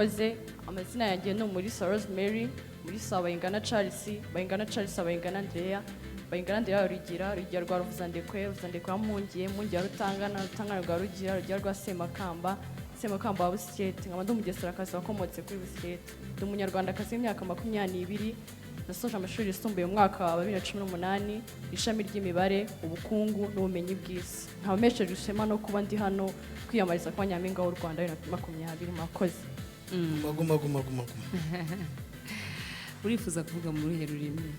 Murakoze. Amazina yanjye ni Umulisa Rosemary. Umulisa Bayingana Charles, Bayingana Charles, Bayingana Andrea, Bayingana Andrea Rugira, Rugira rwa Ruvuzandekwe, Ruvuzandekwe wa Mpungiye, Mpungiye wa Rutangana, Rutangana rwa Rugira, Rugira rwa Semakamba, Semakamba wa Busyete. Nkaba ndi Umugeserakazi wakomotse kuri Busyete. Ndi Umunyarwandakazi w'imyaka 22. Nasoje amashuri yisumbuye mu mwaka wa 2018, ishami ry'imibare, ubukungu n'ubumenyi bw'isi. Nkaba mpeshejwe ishema no kuba ndi hano kwiyamamariza kuba Nyampinga w'u Rwanda 2020. Murakoze. Guma, guma, guma, guma, guma. Urifuza kuvuga mu ruhe rurimi?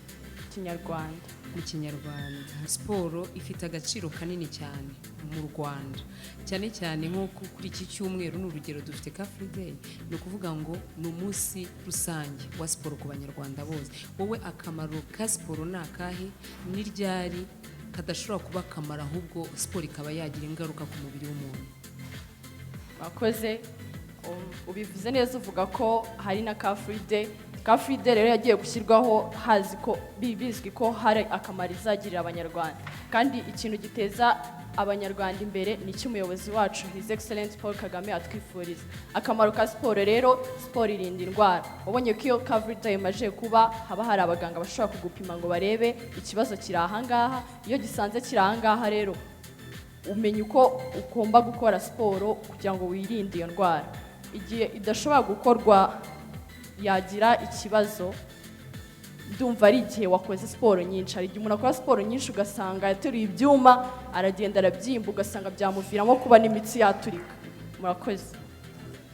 Kinyarwanda. Mu Kinyarwanda. Siporo ifite agaciro kanini cyane mu Rwanda, cyane cyane nko kuri iki cyumweru, ni urugero dufite Car Free Day, ni ukuvuga ngo ni umunsi rusange wa siporo ku Banyarwanda bose. Wowe akamaro ka siporo ni akahe? Ni ryari kadashobora kuba akamaro, ahubwo siporo ikaba yagira ingaruka ku mubiri w'umuntu? Murakoze. Ubivuze neza, uvuga ko hari na Car Free Day. Car Free Day rero yagiye gushyirwaho hazi ko bizwi ko hari akamaro izagirira Abanyarwanda, kandi ikintu giteza Abanyarwanda imbere ni icyo umuyobozi wacu, His Excellence Paul Kagame, atwifuriza. Akamaro ka siporo rero, siporo irinda indwara. Ubonye ko iyo Car Free Day imaze kuba, haba hari abaganga bashobora kugupima ngo barebe ikibazo kiri ahangaha. Iyo gisanze kiri ahangaha rero, umenya uko ugomba gukora siporo kugira ngo wirinde iyo ndwara. Igihe idashobora gukorwa yagira ikibazo, ndumva ari igihe wakoze siporo nyinshi. Hari igihe umuntu akora siporo nyinshi, ugasanga yateruye ibyuma, aragenda arabyimba, ugasanga byamuviramo kuba n'imitsi yaturika. Murakoze.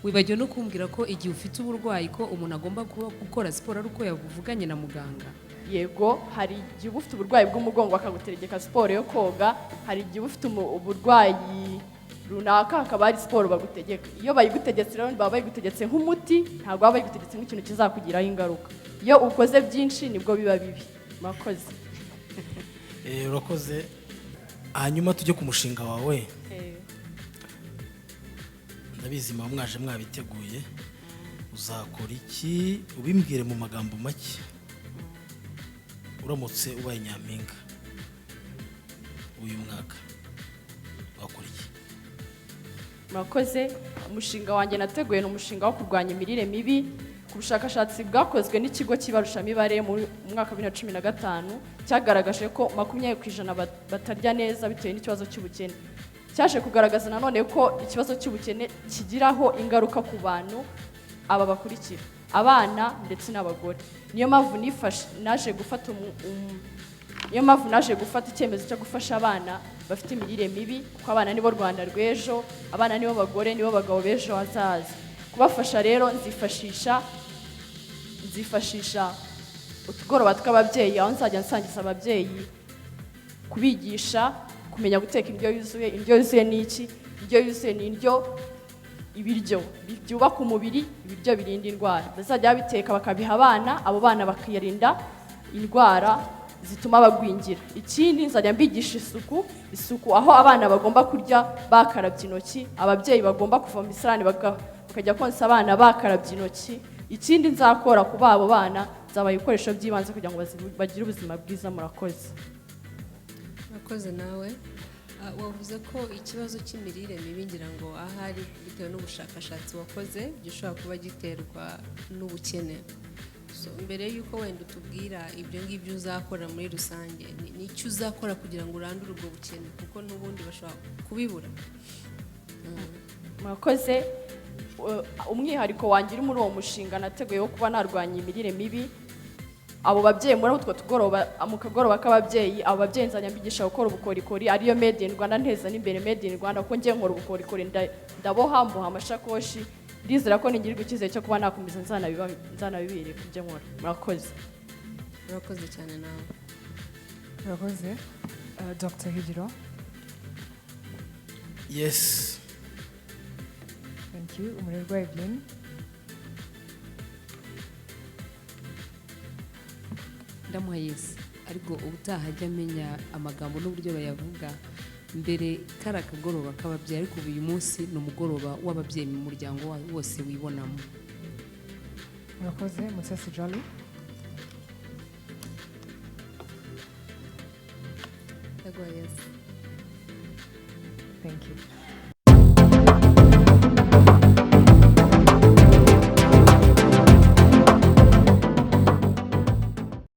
Wibagiwe no kumbwira ko igihe ufite uburwayi, ko umuntu agomba kuba gukora siporo ari uko yavuganye na muganga. Yego, hari igihe uba ufite uburwayi bw'umugongo bakagutegeka siporo yo koga. Hari igihe uba ufite uburwayi runaka, hakaba hari siporo bagutegeka. Iyo bayigutegetse rero, baba bayigutegetse nk'umuti, ntabwo baba bayigutegetse nk'ikintu kizakugiraho ingaruka. Iyo ukoze byinshi nibwo biba bibi. Murakoze. Urakoze. Hanyuma tujye ku mushinga wawe. Ndabizi muba mwaje mwabiteguye. Uzakora iki? Ubimbwire mu magambo make. Uramutse ubaye nyampinga uyu mwaka, wakora iki? Murakoze. Umushinga wanjye nateguye ni umushinga wo kurwanya imirire mibi. Ku bushakashatsi bwakozwe n'ikigo cy'ibarushamibare mu mwaka wa 2015, cyagaragaje ko 20% batarya neza bitewe n'ikibazo cy'ubukene. Cyaje kugaragaza nanone ko ikibazo cy'ubukene kigiraho ingaruka ku bantu aba bakurikira: abana ndetse n'abagore. Niyo mpamvu naje gufata icyemezo cyo gufasha abana bafite imirire mibi, kuko abana nibo Rwanda rw'ejo, abana nibo bagore, nibo bagabo b'ejo hazaza. Kubafasha rero, nzifashisha utugoroba tw'ababyeyi, aho nzajya nsangiza ababyeyi, kubigisha kumenya guteka indyo yuzuye. Indyo yuzuye ni iki? Indyo yuzuye ni ibiryo byubaka umubiri, ibiryo birinda indwara. Bazajya babiteka bakabiha abana, abo bana bakirinda indwara zituma bagwingira. Ikindi, nzajya mbigisha isuku. Isuku aho abana bagomba kurya bakarabye intoki, ababyeyi bagomba kuva mu misarani bakajya konsa abana bakarabye intoki. Ikindi nzakora ku babo bana, nzabaha ibikoresho by'ibanze kugira ngo bagire ubuzima bwiza. Murakoze. Murakoze nawe. Wavuze ko ikibazo cy'imirire mibi, ngira ngo ahari bitewe n'ubushakashatsi wakoze, gishobora kuba giterwa n'ubukene. So, mbere y'uko wenda utubwira ibyo ngibyo uzakora muri rusange, ni icyo uzakora kugira ngo urandure ubwo bukene, kuko n'ubundi bashobora kubibura? Murakoze. Umwihariko wanjye uri muri uwo mushinga nateguye wo kuba narwanya imirire mibi, abo babyeyi muri utwo tugoroba, mu kagoroba k'ababyeyi, abo babyeyi nzajya mbigisha gukora ubukorikori, ariyo Made in Rwanda. Nteza n'imbere Made in Rwanda, kuko ngiye nkora ubukorikori, ndaboha, mboha amashakoshi. Ndizera ko ningirirwa icyizere cyo kuba nakomeza, nzanabibereka ibyo nkora. Murakoze. Murakoze cyane nawe. Murakoze. Dr Higiro. Yes. Thank you. Umurerwa Evelyn. Ndamuha yes, ariko ubutaha ajya amenya amagambo n'uburyo bayavuga. Mbere kari akagoroba k'ababyeyi, ariko ubu uyu munsi ni umugoroba w'ababyeyi mu muryango wose wibonamo. Murakoze. Mutesi Jolly. Ndaguha yes. Thank you.